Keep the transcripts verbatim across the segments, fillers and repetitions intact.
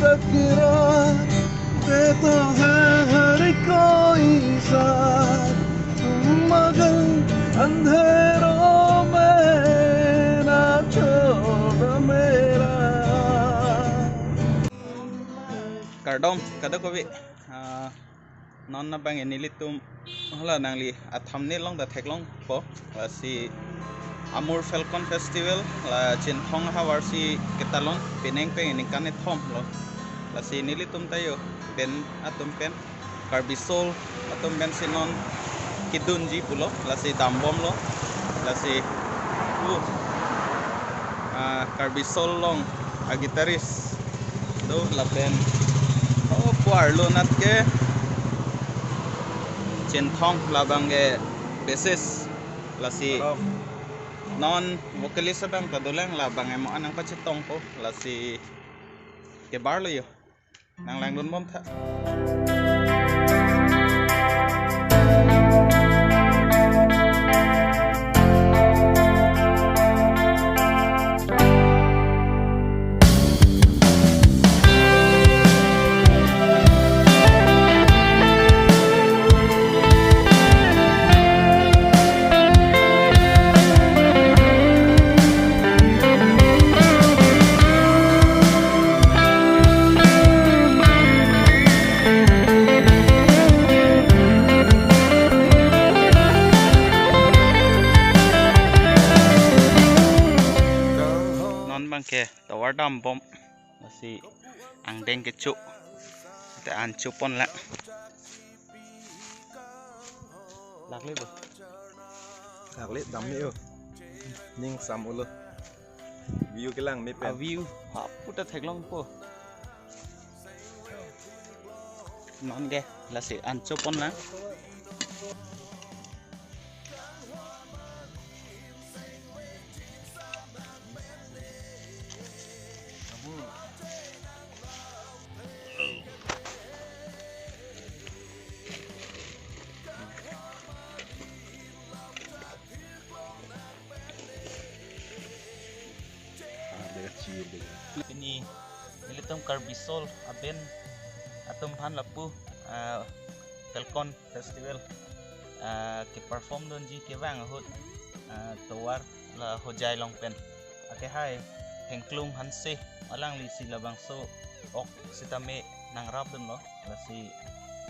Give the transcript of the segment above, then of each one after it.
टकरा देता है हर कोई साथ, मगर अंधेरों में ना छोड़ मेरा। Kardom, kadokave. Ah, non abang nelitum hala nangli a-thumbnail along ta theklongpo, lasi Amur Falcon Festival la Chinthong havar si ketalon, penang pen ningkan kethom lo. Lasi nelitum ta yo band atum pen, Karbi Soul atum pen si non kedunji pulo, lasi dambomlo, lasi uh, ah, Karbi Soul along a-guitarist do lapen, oh, puar lo nat ke Chinthong, labang ke bassist, lasi Kardom. Non vocalist abang ta dolang, labang emo anang pachetongpo, lasi kebarlo yo. Nang langdunbom tha. Non abang ke tovar dambom, lasi angdeng kecho, te an chopon lang. Lakle bo. Lakle, dam me yo. Ning sam ulo. View kelang me pen. A-view hapu ta theklongpo. Non ke lasi an chopon lang. Pini nelitum Karbi Soul a-band atum aphan lapu, ah, Falcon Festival, ah, keperform dunji kevang ahut, ah, tovar la Hojai along pen. Akehai Hengklung Hanse, alanglisi labangso ok sitame nangrapdunlo, lasi,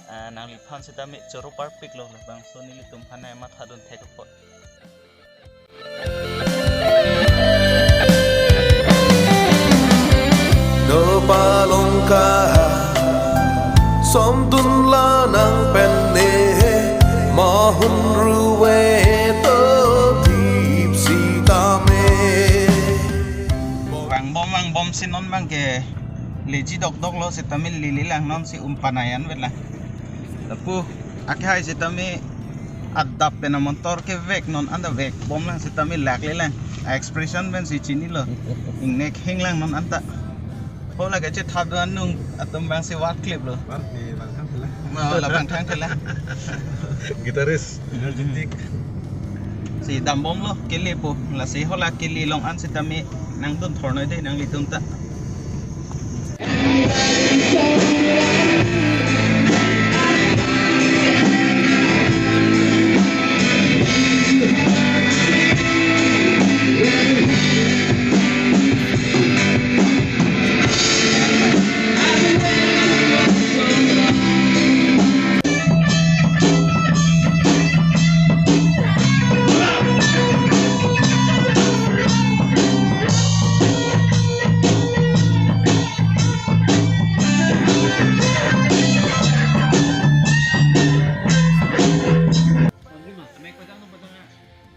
ah, nangliphan sitame choro parpiklo, labangso nelitum aphan nangmathadun thek apot. Dopalongka somdun lanang pen ne, mohun ruwe to thip sitame. Vangbom, vangbom si non abang ke leji dokdoklo, sitame lele lang, non si umpanai anvet lang. Lapu, akehai sitame adap pen amontor kevek non anta vekbom lang sitame lakle lang. A-expression pen si chinilo. Ingnek hing lang non anta. Ho lake chethap do anung atum abang si warklip lo. Warklip, bang thang thela. Oh, labang thang thela. Guitarist, energetic. Si dambomlo, kelepo. Lasi hala kele along an sitame nangdun thornoi dei nanglitum ta.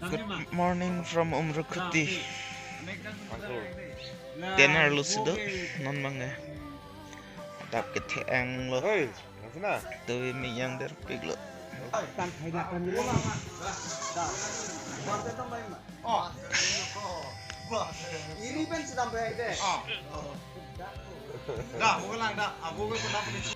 Good morning from Umrukhuti. Tenar lusido non abang ke. Adap kethe-ang lo. Hei, nang sina? Tuwi mi yang der pik lo. Ini pen sedang baik deh. Dah, bukan lang, dah. Aku ke pernah pergi.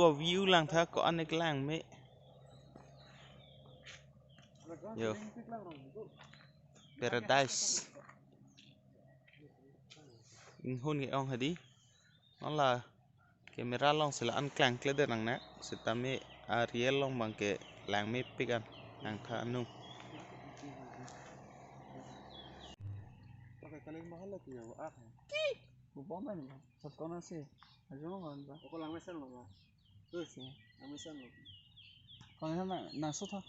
Ko view langtha ko-an kelang me. Yo. Paradise. Inghun ke-ong hadi. Non la camera along si la-an klangkledet nangne. Sitame a real along abang ke langmepik an. Langtha anung. Pakai kali mahal lagi ya, ah. Bupon man ba? Sat kona si. Ajo man ba? Ako langmesen lo ba? Tuh si. Langmesen lo. Kona na na sutha.